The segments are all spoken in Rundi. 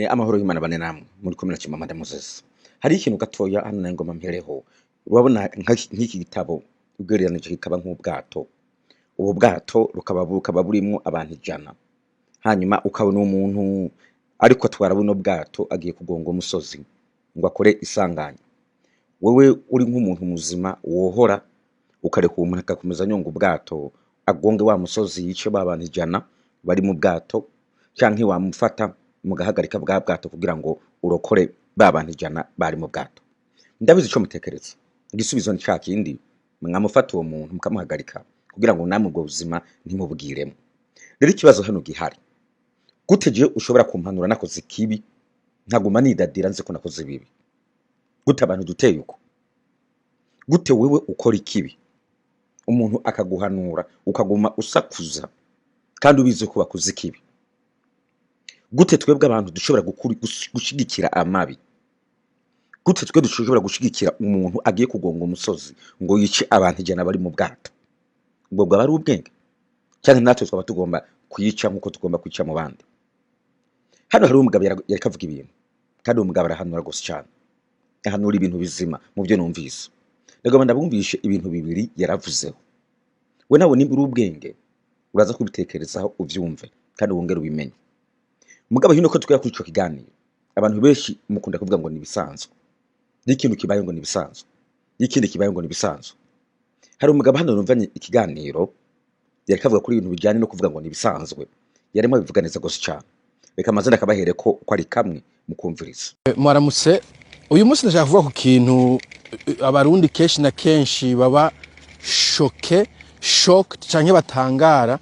Amahoro y'Imana bane namwe muri kumwe na Chimamanda Moses. Hari ikintu gatoya hano nayo ngoma mpereho. Urabona nk'iki gitabo ugereranije kikaba nk'ubwato. Ubu bwato rukaba burimwo abantu 100. Hanyuma ukabona umuntu ariko atwara buno bwato agiye kugonga umusozi ngo akore isanganya. Wewe uri nk'umuntu muzima wohora ukareka uwo muntu agakomeza anyonga ubwato agonge wa musozi yice ba bantu 100 bari mu bwato, canke wamufata mugahagarika bwa bwato kugira ngo urokore ba bantu 100 bari mu bwato. Ndabizi ico mutekereza. Igisubizo ni ca kindi, mwamufata uwo muntu mukamuhagarika kugira ngo namwe ubwo buzima ntimubwiremo. Rero ikibazo hano gihari, gute jewe ushobora kumpanura nakoze ikibi nkaguma nidadira nzi ko nakoze ibibi? Gute abantu duteye uko? Gute wewe ukora ikibi umuntu akaguhanura ukaguma usakuza kandi ubizi ko wakoze ikibi? Gute twebwe abantu dushobora gushigikira amabi? Gute twe dushobora gushigikira umuntu agiye kugonga umusozi ngo yice abantu 100 bari mu bwato? Ubwo bwaba ari ubwenge? Canke natwe twaba tugomba kuyica nkuko tugomba kwica mu bandi? Hano hari umugabo yariko avuga ibintu, kandi uwo mugabo arahanura gose cane, ahanura ibintu bizima mu byo numvise. Ndagomba ndabumvishe ibintu bibiri yaravuzeho. We nawe nimba uri ubwenge uraza kubitekerezaho uvyumve kandi wongere ubimenye. Mugabo hino ko twera kuri ico kiganiro, abantu benshi mukunda kuvuga ngo nibisanzwe, n'ikintu kibaye ngo nibisanzwe, n'ikindi kibaye ngo nibisanzwe. Hari umugabo hano numvanye ikiganiro yariko avuga kuri ibintu bijyanye no kuvuga ngo nibisanzwe, yarimo abivuga neza gose cane. Reka amazina akabahere ko uko ari kamwe mukumviriza. Mwaramutse. Uyu munsi ndashaka kuvuga ku kintu abarundi kenshi na kenshi baba choqué, shocked canke batangara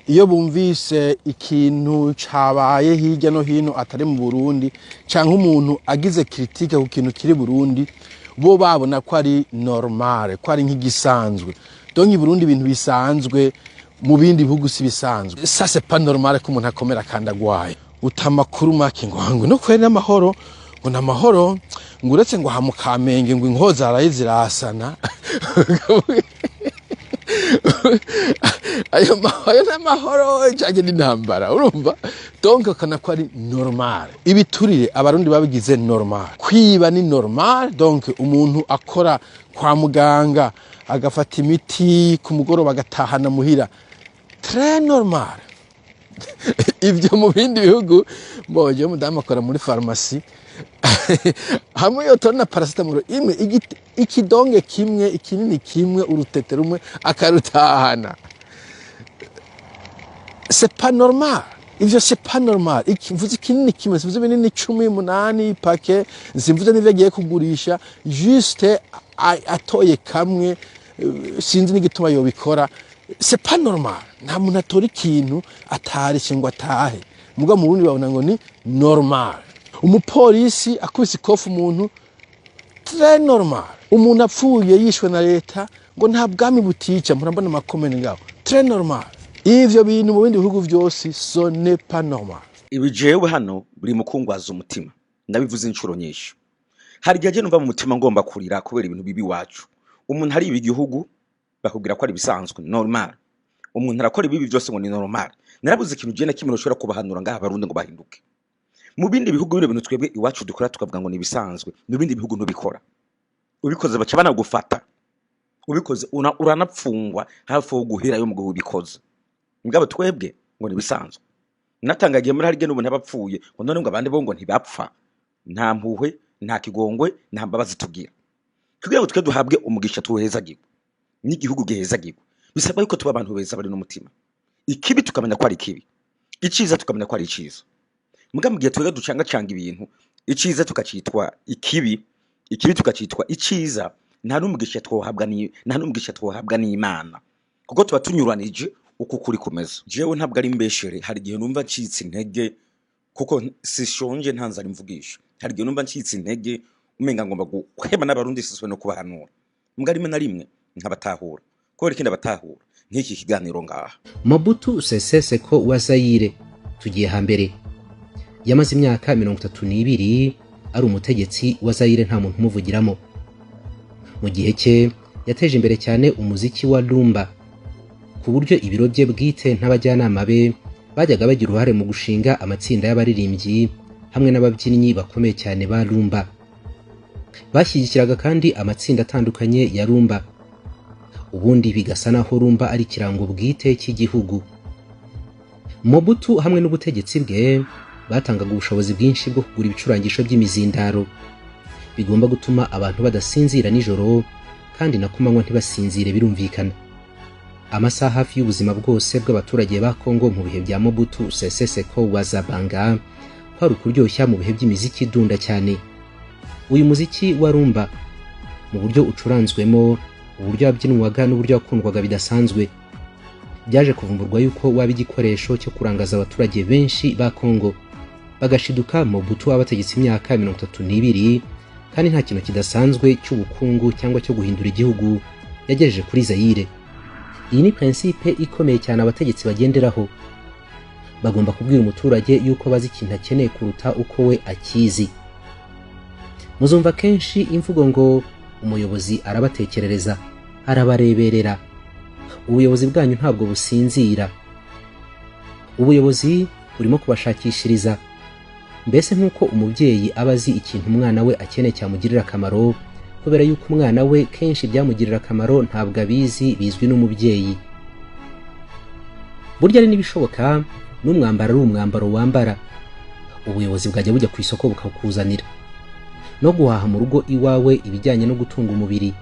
iyo bumvise ikintu cabaye hirya no hino atari mu Burundi, canke umuntu agize critique ku kintu kiri Burundi, bo babona ko ari normal, ko ari nk'igisanzwe. Donc i Burundi ibintu bisanzwe, mu bindi bihugu si bisanzwe. Ça, c'est pas normal ko umuntu akomera kandi agwaye. Uta amakuru make ngo no kweri n'amahoro, ngo n'amahoro, ngo uretse ngo aha mu Kamenge ngo inkoza zaraye zirasana. Ayo n'amahoro canke n'intambara? Urumva, donc akana ko ari normal. Ibiturire abarundi babigize normal, kwiba ni normal. Donc umuntu akora kwa muganga agafata imiti ku mugoroba agatahana muhira, très normal. Ibyo mu bindi bihugu mboje, umudamu akora muri farumasi, hamwe yotora na paracetamol imwe, ikidonge kimwe, ikinini kimwe, urutete rumwe, akarutahana, c'est pas normal. Ivyo c'est pas normal. Mvuze ikinini kimwe, simvuze ibinini 18 pake, simvuze n'ivyo agiye kugurisha. Juste atoye kamwe, sinzi n'igituma yobikora. C'est pas normal. Nta muntu atora ikintu atarishe ngo atahe. Muga mu Burundi babona ngo ni normal. Umupolisi akubise ikofi umuntu, très normal. Umuntu apfuye yishwe na leta, ngo nta bwami butica, murambona amakomene ngaho, très normal. Ivyo bintu mu bindi bihugu vyose, ce n'est pas normal. Ibi jewe hano buri mukungwaza umutima, ndabivuze inshuro nyinshi. Hari igihe numva mu mutima ngomba kurira kubera ibintu bibi iwacu. Umuntu ariba igihugu bakubwira ko ari ibisanzwe, normal. Umuntu arakora ibibi byose ngo ni normal. Narabuze ikintu je na kimwe ushobora kubahanura ngaha abarundi ngo bahinduke. Mu bindi bihugu bino bintu twebwe iwacu dukora tukavuga ngo ni ibisanzwe, mu bindi bihugu ntubikora. Ubikoze baca banagufata, ubikoze uranapfungwa hafi wo guherayo mu gihe ubikoze. Mugabo twebwe ngo ni ibisanzwe. Natangagiye muri harya n'ubu ntabapfuye ngo none ngo abandi bo ngo ntibapfa. Nta mpuhwe, nta kigongwe, nta mbabazi tugira. Kugira ngo twe duhabwe umugisha, tuwuhezagirwe n'igihugu gihezagirwe, bisabwa yuko tuba abantu beza bari n'umutima. Ikibi tukamenya ko ari ikibi, iciza tukamenya ko ari iciza. Muga mu gihe twebwe ducangacanga ibintu, iciza tukacitwa ikibi, ikibi tukacitwa iciza, nta n'umugisha twohabwa n'Imana, kuko tuba tunyuranije uko kuri kumeze. Jewe ntabwo ari mbeshere, hari igihe numva ncitse intege, kuko sishonje, nta nzara imvugisha. Hari igihe numva ncitse intege, umenga ngomba guhema n'abarundi siswe no kubahanura. Mbwa rimwe na rimwe nkabatahura. Kubera ikindi abatahura nk'iki kiganiro ngaha. Mobutu Sese Seko wa Zayire, tugiye hambere, yamaze imyaka 32 ari umutegetsi wa Zayire nta muntu umuvugiramo. Mu gihe cye yateje imbere cyane umuziki wa rumba, ku buryo ibiro bye bwite n'abajyanama be bajyaga bagira uruhare mu gushinga amatsinda y'abaririmbyi. hamwe n'ababyinnyi bakomeye cyane ba rumba. Bashyigikiraga kandi amatsinda atandukanye ya rumba, ubundi bigasa naho rumba ari ikirango bwite cy'igihugu. Mobutu hamwe n'ubutegetsi bwe batangaga ubushobozi bwinshi bwo kugura ibicurangisho by'imizindaro bigomba gutuma abantu badasinzira nijoro, kandi na kumanywa ntibasinzire. Birumvikana, amasaha hafi y'ubuzima bwose bw'abaturage ba Kongo mu bihe bya Mobutu Sese Seko wa Zabanga kwari ukuryoshya mu bihe by'imiziki idunda cyane. Uyu muziki wa rumba, mu buryo ucuranzwemo, uburyo wabyinwaga n'uburyo wakundwaga bidasanzwe, byaje kuvumburwa yuko waba igikoresho cyo kurangaza abaturage benshi ba Kongo, bagashiduka Mobutu abategetse imyaka 32, kandi nta kintu kidasanzwe cy'ubukungu cyangwa cyo guhindura igihugu yagejeje kuri Zaire. Iyi ni principe ikomeye cyane abategetsi bagenderaho. Bagomba kubwira umuturage yuko bazi ikintu akeneye kuruta uko we akizi. Muzumva kenshi imvugo ngo umuyobozi arabatekerereza, arabareberera. Ubuyobozi bwanyu ntabwo businzira, ubuyobozi burimo kubashakishiriza. Mbese nk'uko umubyeyi aba azi ikintu umwana we akeneye cyamugirira akamaro, kubera yuko umwana we kenshi byamugirira akamaro ntabwo abizi, bizwi n'umubyeyi. Burya ari n'ibishoboka n'umwambaro ari umwambaro wambara, ubuyobozi bwajya bujya ku isoko bukakuzanira. No guhaha mu rugo iwawe ibijyanye no gutunga umubiri,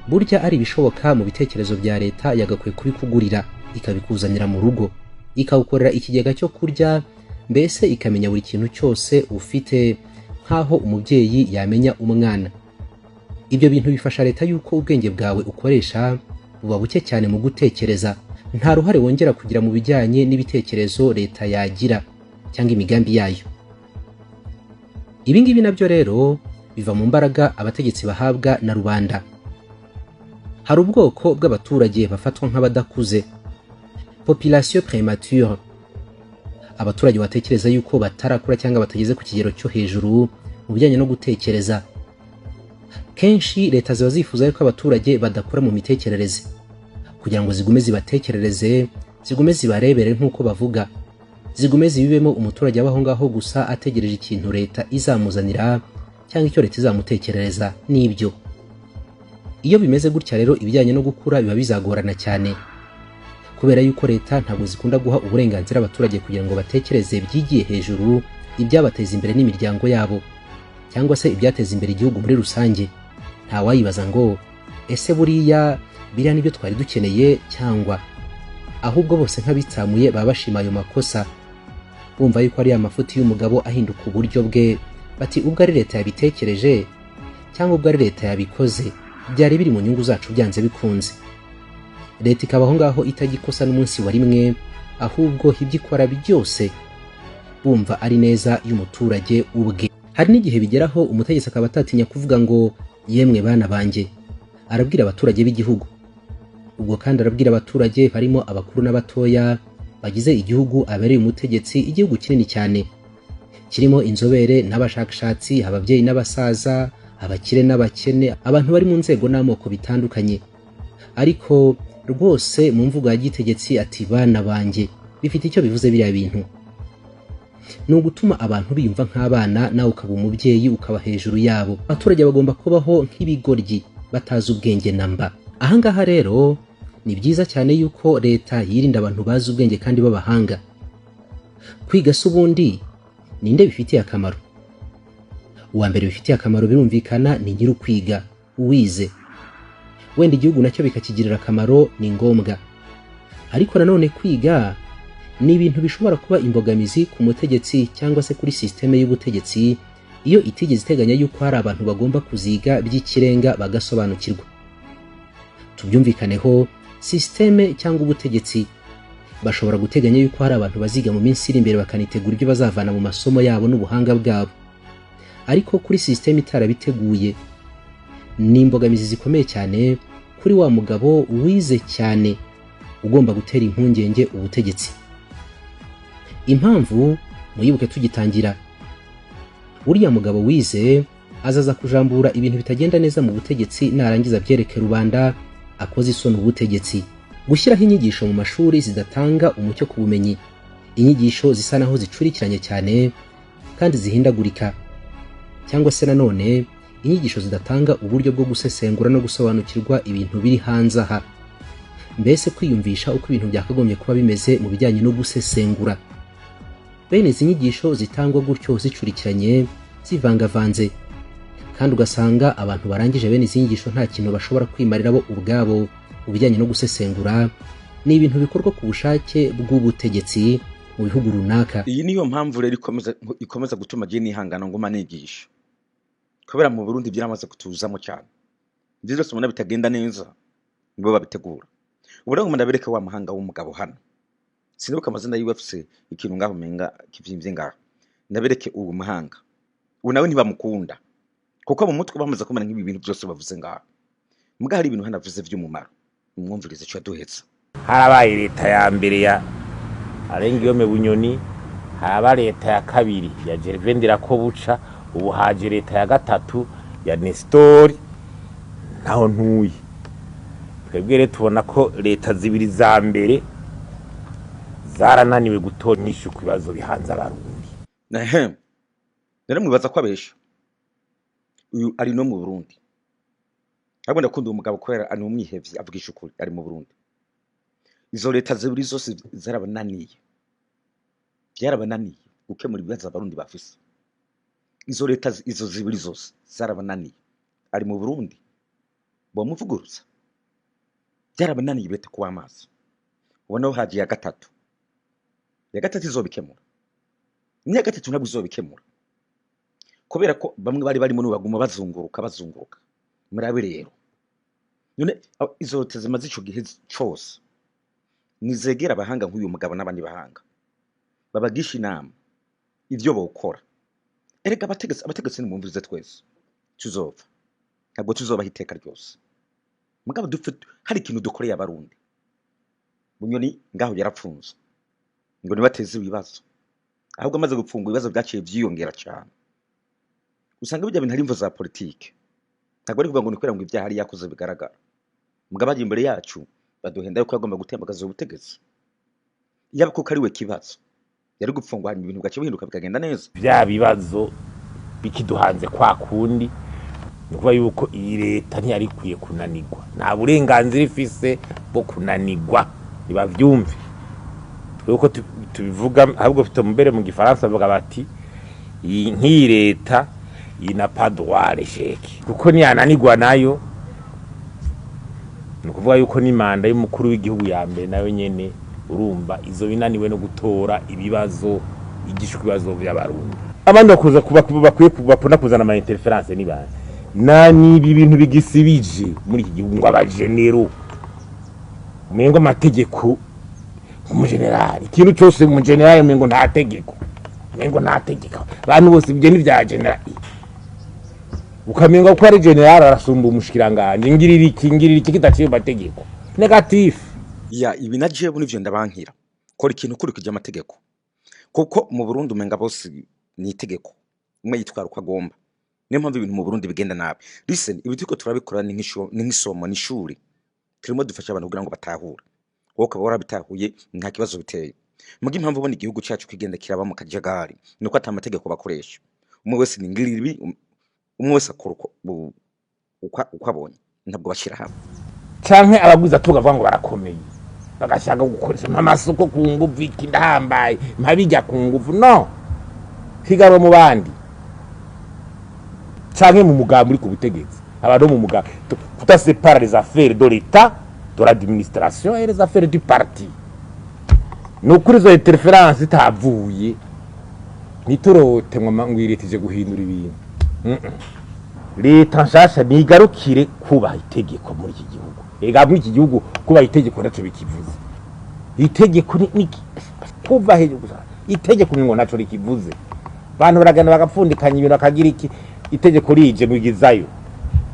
burya ari ibishoboka mu bitekerezo bya leta yagakwiye kubikugurira, ikabikuzanira mu rugo, ikawukorera ikigega cyo kurya, mbese ikamenya buri kintu cyose ufite nk'aho umubyeyi yamenya umwana. Ibyo bintu bifasha leta yuko ubwenge bwawe ukoresha buba buke cyane mu gutekereza, nta ruhare wongera kugira mu bijyanye n'ibitekerezo leta yagira cyangwa imigambi yayo. Ibi ngibi nabyo rero biva mu mbaraga abategetsi bahabwa na rubanda. Hari ubwoko bw'abaturage bafatwa nk'abadakuze, population prémature, abaturage batekereza yuko batarakura cyangwa batageze ku kigero cyo hejuru mu bijyanye no gutekereza. Kenshi leta ziba zifuza yuko abaturage badakura mu mitekerereze, kugira ngo zigume zibatekerereze, zigume zibarebere nk'uko bavuga, zigume zibibemo umuturage abaho ngaho gusa ategereje ikintu leta izamuzanira cyangwa icyo leta izamutekerereza. N'ibyo iyo bimeze gutya rero, ibijyanye no gukura biba bizagorana cyane, kubera yuko leta ntabwo zikunda guha uburenganzira abaturage kugira ngo batekereze byigiye hejuru ibyabateza imbere n'imiryango yabo, cyangwa se ibyateza imbere igihugu muri rusange. Ntawayibaza ngo ese buriya biriya nibyo twari dukeneye, cyangwa ahubwo bose nk'abitsamuye baba bashima ayo makosa, bumva yuko ari amafuti y'umugabo ahinduka uburyo bwe, bati ubwo ari leta yabitekereje cyangwa ubwo ari leta yabikoze, byari biri mu nyungu zacu byanze bikunze. Leta ikaba aho ngaho itagikosa n'umunsi wa rimwe, ahubwo ibyo ikora byose bumva ari neza y'umuturage ubwe. Hari n'igihe bigeraho umutegetsi akaba atatinya kuvuga ngo yemwe bana banjye, arabwira abaturage b'igihugu. Ubwo kandi arabwira abaturage barimo abakuru n'abatoya bagize igihugu abereye umutegetsi, igihugu kinini cyane kirimo inzobere n'abashakashatsi, ababyeyi n'abasaza, abakire n'abakene, abantu bari mu nzego n'amoko bitandukanye. Ariko rwose mu mvugo ya gitegetsi ati bana banjye, bifite icyo bivuze biriya bintu. Ni ugutuma abantu biyumva nk'abana, nawe ukaba umubyeyi, ukaba hejuru yabo. Abaturage bagomba kubaho nk'ibigoryi batazi ubwenge namba. Ahangaha rero ni byiza cyane yuko leta yirinda abantu bazi ubwenge kandi b'abahanga. Kwiga se ubundi ninde bifitiye akamaro? Uwa mbere bifitiye akamaro birumvikana ni nyir'ukwiga, uwize. Wenda igihugu nacyo bikakigirira akamaro, ni ngombwa. Ariko nanone kwiga ni ibintu bishobora kuba imbogamizi ku mutegetsi cyangwa se kuri sisiteme y'ubutegetsi, iyo itigeze iteganya yuko hari abantu bagomba kuziga by'ikirenga bagasobanukirwa. Tubyumvikaneho, sisiteme cyangwa ubutegetsi bashobora guteganya yuko hari abantu baziga mu minsi iri imbere, bakanitegura ibyo bazavana mu masomo yabo n'ubuhanga bwabo. Ariko kuri sisiteme itarabiteguye, ni imbogamizi zikomeye cyane kuri wa mugabo wize cyane ugomba gutera impungenge ubutegetsi. Impamvu muyibuke tugitangira, uriya mugabo wize azaza kujambura ibintu bitagenda neza mu butegetsi, narangiza byereke rubanda akoze isoni ubutegetsi. Gushyiraho inyigisho mu mashuri zidatanga umucyo ku bumenyi, inyigisho zisa naho zicurikiranye cyane, Kandi zihindagurika, cyangwa se nanone inyigisho zidatanga uburyo bwo gusesengura no gusobanukirwa ibintu biri hanze aha, mbese kwiyumvisha uko ibintu byakagombye kuba bimeze mu bijyanye no gusesengura. Bene izi nyigisho zitangwa gutyo, zicurikiranye, zivangavanze, kandi ugasanga abantu barangije bene izi nyigisho nta kintu bashobora kwimarira bo ubwabo mu bijyanye no gusesengura, ni ibintu bikorwa ku bushake bw'ubutegetsi mu bihugu runaka. Iyi niyo mpamvu rero ikomeza gutuma je nihangana, nguma nigisha, kubera mu Burundi byaramaze kutuzamo cyane. Ibyo byose ubona bitagenda neza, nibo babitegura. Ubu rero ngo ndabereke wa muhanga w'umugabo hano, sinibuka amazina yiwe, afise ikintu ngaho umenga kivyimbye ngaho. Ndabereke uwo muhanga, ubu nawe ntibamukunda kuko mu mutwe bamaze kumenya nk'ibi bintu byose bavuze ngaho. Muga hari ibintu hano avuze vy'umumaro, mwumvirize ico yaduhetse. Harabaye leta ya mbere ya Alain Bunyoni, haraba leta ya kabiri ya Gervais Ndirakobuca, ubu haje leta ya gatatu ya Nestor ntaho ntuye. Twebwe rero tubona ko leta zibiri za mbere zarananiwe gutora inyishu ku bibazo bihanze Abarundi. Ehe, rero mwibaza ko abesha? Uyu ari no mu Burundi. Ahubwo ndakunda uwo mugabo kubera ari umwihevyi, avugisha ukuri. Ari mu Burundi. Izo leta zibiri zose zarabananiye, byarabananiye gukemura ibibazo Abarundi bafise. Izo leta izo zibiri zose zarabananiye. Ari mu Burundi, bomuvuguruza? Byarabananiye, beta kuba amaso. Ubona haje ya gatatu. Ya gatatu izobikemura? N'iya gatatu ntabwo izobikemura, kubera ko bamwe bari barimo n'ubu baguma bazunguruka, bazunguruka. Murabe rero none izo leta zimaze ico gihe cose, nizegera abahanga nk'uyu mugabo n'abandi bahanga, babagisha inama ivyo bokora. Erega abategetsi, nimwumvirize, twese tuzopfa, ntabwo tuzobaho iteka ryose. Mugabo dupfe hari ikintu dukoreye Abarundi. Bunyoni ngaho yarapfunze ngo nibateze ibibazo, ahubwo amaze gupfunga ibibazo byaciye vyiyongera cyane. Usanga bijya bintu ari imvo za politike, ntabwo ari kuvuga ngo ni kubera ngo ibyaha yari yakoze bigaragara. Mugabo aje imbere yacu baduhenda yuko yagomba gutembagaza ubutegetsi. Yaba kuko ari we kibazo, yari gupfungwa, hanyuma ibintu bigaca bihinduka, bikagenda neza. Vya bibazo bikiduhanze kwa kundi, ni ukuvuga yuko iyi leta ntiyari ikwiye kunanirwa, nta burenganzira ifise bwo kunanirwa. Ntibavyumve, twebwe uko tubivuga, ahubwo mbere mu Gifaransa bavuga bati iyi nk'iyi leta iyi n'a pas droit à l'échec, kuko niyananirwa nayo, ni ukuvuga yuko ni manda y'umukuru w'igihugu ya mbere nayo nyene, urumva, izo binaniwe no gutora ibibazo, igisha ibibazo by'Abarundi. Abandi bakuza kuba bakwiye bakunda kuzana ama interférence ni bande? Nani ibi bintu bigisibije muri iki gihugu, ngo abagenero, umengo amategeko, umugenerali, ikintu cyose umugenerali, umengo nta tegeko, umengo nta tegeko, abantu bose ibyo ni vya generali, ukamenga ko ari generali arasumba umushikiranganje, ngirira iki, ngirira iki kidaciye mu mategeko négatif. Ya, ibi na jewe nivyo ndabankira. Kora ikintu ukurikije amategeko, kuko mu Burundi umenga bose ni itegeko, umwe yitwara uko agomba. Niyo mpamvu ibintu mu Burundi bigenda nabi. Listen, ibi turiko turabikora ni nk'isomo, ni ishuri turimo dufasha abantu kugira ngo batahure. Wowe ukaba warabitahuye, nta kibazo biteye. Muga impamvu ubona igihugu cyacu kigenda kiraba mu kajagari ni uko ata amategeko bakoresha. Umwe wese ni ngirira ibi, umwe wese akora uko abonye, ntabwo bashyira hamwe. Canke abagwiza tugavuga ngo barakomeye, bagashaka gukoresha amasoko ku nguvu, iki ndahambaye, mpabijya ku nguvu, no higanwa mu bandi canke mu mugambi uri ku butegetsi. Abantu bo mu mugambi, kutasepara les affaires de l'État, de l'administration et les affaires du parti. Ni ukuri izo interférence itavuye, ntiturote ngo ngo leta ije guhindura ibintu. Leta nshasha nigarukire kubaha itegeko muri iki gihugu. Ega muri iki gihugu kubaha itegeko ntaco bikivuze. Itegeko ni kuva hejuru gusa, itegeko ngo ntaco rikivuze. Abantu baragenda bagapfundikanya ibintu, bakagira iki, itegeko rije mwigizayo.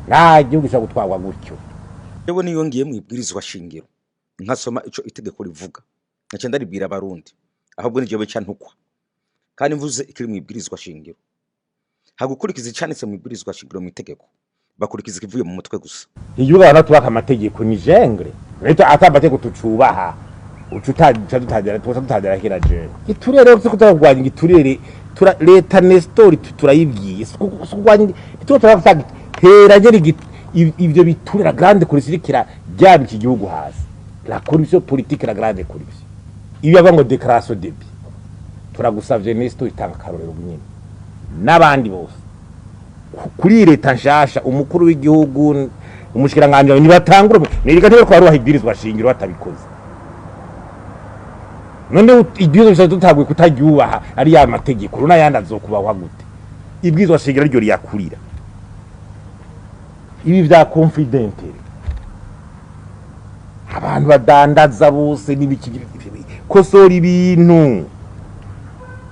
Nta gihugu gishobora gutwarwa gutyo. Yewe, niyo ngiye mu ibwirizwa shingiro nkasoma ico itegeko rivuga, nkaca ndaribwira Abarundi, ahubwo ni jewe ca ntukwa kandi mvuze ikiri mu ibwirizwa shingiro. Hagukurikiza icanditse mu ibwirizwa shingiro, mu itegeko, bakurikiza ikivuye mu mutwe gusa. Igihugu abantu tubaka amategeko ni jungle. Rero ata amategeko tucubaha, uca utaca dutagera, tuca dutagera kira jewe. Iturere cyo kutagwanya igiturere. Leta Nestor turayibwiye, tuba turavuga hera nyene ivyo biturira, grande corruption kira ryaba iki gihugu hasi, la corruption politique, la grande corruption. Iyo bava ngo déclaration de biens, turagusavye Nestor, itanga akarorero nyene n'abandi bose kuri leta nshasha. Umukuru w'igihugu, umushikiranganje, nibatangure nirika ntibari kwaruha ibwirizwa shingiro batabikoze. None ibwirizwa tutaguye kutaryubaha, ari ya mategeko runa yandi azokubahwa gute? Ibwirizwa shingiro ryo riyakurira ibi vya conflit d'intérêt, abantu badandaza bose n'ibiki. Kosora ibintu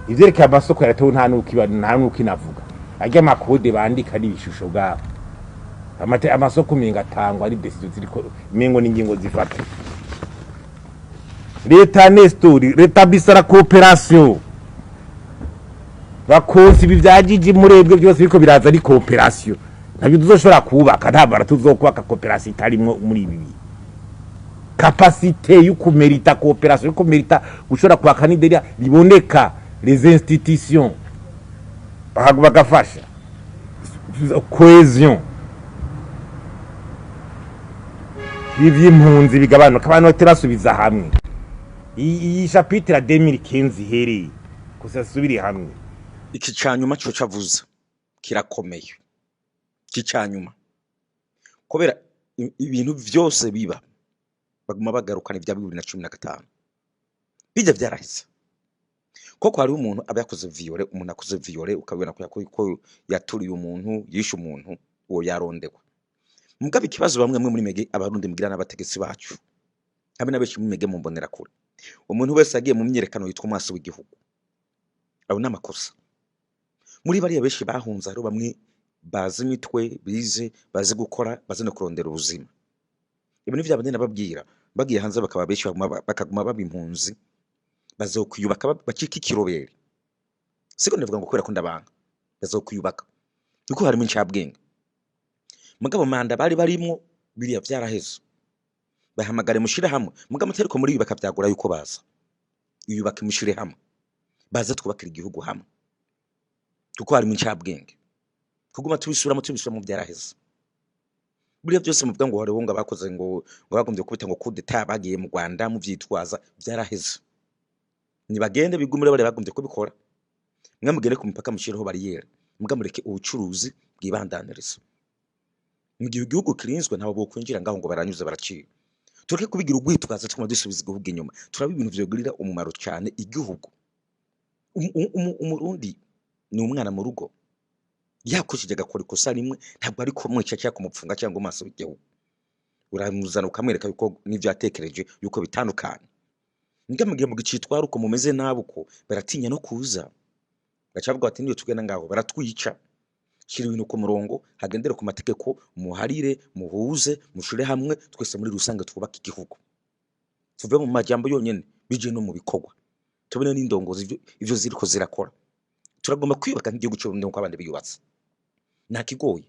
ivyerekeye amasoko ya leta, nta nuko nta nuko inavuga arya amakode bandika n'ibishusho bwabo. Amasoko umenga atangwa ari décision ziriko, umengo n'ingingo zifata leta. Nestor, rétablissa la coopération. Bakonsi ibi vya Jiji murebwe byose biriko biraza ari coopération, ntabyo tuzoshobora kubaka, ntabara tuzokubaka coopération itarimwo muri ibi bihe. Capacité yo kumerita coopération, yo kumerita gushobora kwaka n'ideni riboneka, les institutions bagafasha cohésion, ivy'impunzi bigabanuka, abantu baterasubiza hamwe. Iyi chapitre ya 2015 ihereye gusa asubire hamwe. Iki canyuma co cavuze kirakomeye, iki canyuma, kubera ibintu vyose biba baguma bagarukana ibya 2015, bijya vyarahise. Koko hariho umuntu aba yakoze viol, umuntu akoze viol ukabona ko ko yaturiye umuntu, yishe umuntu, uwo yarondewe. Mugabo ikibazo bamwe mwe muri mege abarundi mugira n'abategetsi bacu hamwe na benshi muri mege mu mbonerakure, umuntu wese yagiye mu myiyerekano yitwa umwasi w'igihugu. Abo ni amakosa. Muri bariya benshi bahunze, hariho bamwe bazi imitwe, bize, bazi gukora, bazi no kurondera ubuzima. Ibi ni vya bandi nababwira, bagiye hanze bakaba benshi, bakaguma baba impunzi, bazokwiyubaka bacike ikirobere. Siko ndavuga ngo kubera ko ndabanga, bazokwiyubaka kuko harimo incabwenge. Mugabo manda bari barimwo, biriya vyaraheze. Bahamagare mushire hamwe, mugabo mutariko muri yubaka vyagura yuko baza yubake, mushire hamwe, baze twubakira igihugu hamwe, kuko harimo incabwenge. Kuguma tubisubiramo tubisubiramo, byaraheze. Buriya byose muvuga ngo hariho ngo abakoze ngo bagombye kubita ngo coup d'état, bagiye mu Rwanda muvyitwaza, byaraheze. Nibagende bigumire bari bagombye kubikora. Mwe mugende ku mipaka mushireho bariyeri, muga mureke ubucuruzi bwibandaniriza. Mu gihe igihugu kirinzwe, ntabwo bokwinjira ngaho ngo baranyuze baraciye. Tureke kubigira urwitwazo tuguma dusubiza igihugu inyuma. Turaba ibintu vyogirira umumaro cyane igihugu. Umurundi ni umwana mu rugo, yakoresheje agakora ikosa rimwe, ntabwo ari kumwica cyangwa kumupfunga cyangwa amaso w'igihugu. Uramuzana ukamwereka yuko n'ivyo yatekereje yuko bitandukanye. Mbwa mugihe mugicitwara uko mumeze nabi uko, baratinya no kuza, baca bavuga bati niyo tugenda ngaho baratwica. Shyira ibintu ku murongo, hagendere ku mategeko, muharire, muhuze, mushire hamwe twese muri rusange twubake igihugu. Tuve mu majambo yonyene, bije no mu bikorwa, tubone n'indongozi ivyo ziriko zirakora. Turagomba kwiyubaka nk'igihugu c'Uburundi nk'uko abandi biyubatse. Nta kigoye,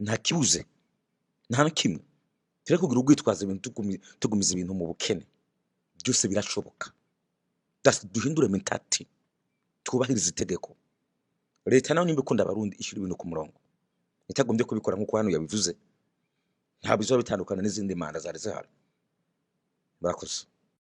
nta kibuze, nta na kimwe. Tureke kugira urwitwazo ibintu tugumiza ibintu mu bukene. Byose birashoboka. Duhindure mentalité, twubahirize itegeko. Leta nayo nimba ikunda abarundi, ishyira ibintu ku murongo, itagombye kubikora nk'uko hano yabivuze, ntabwo bizoba bitandukana n'izindi manda zari zihari. Murakoze.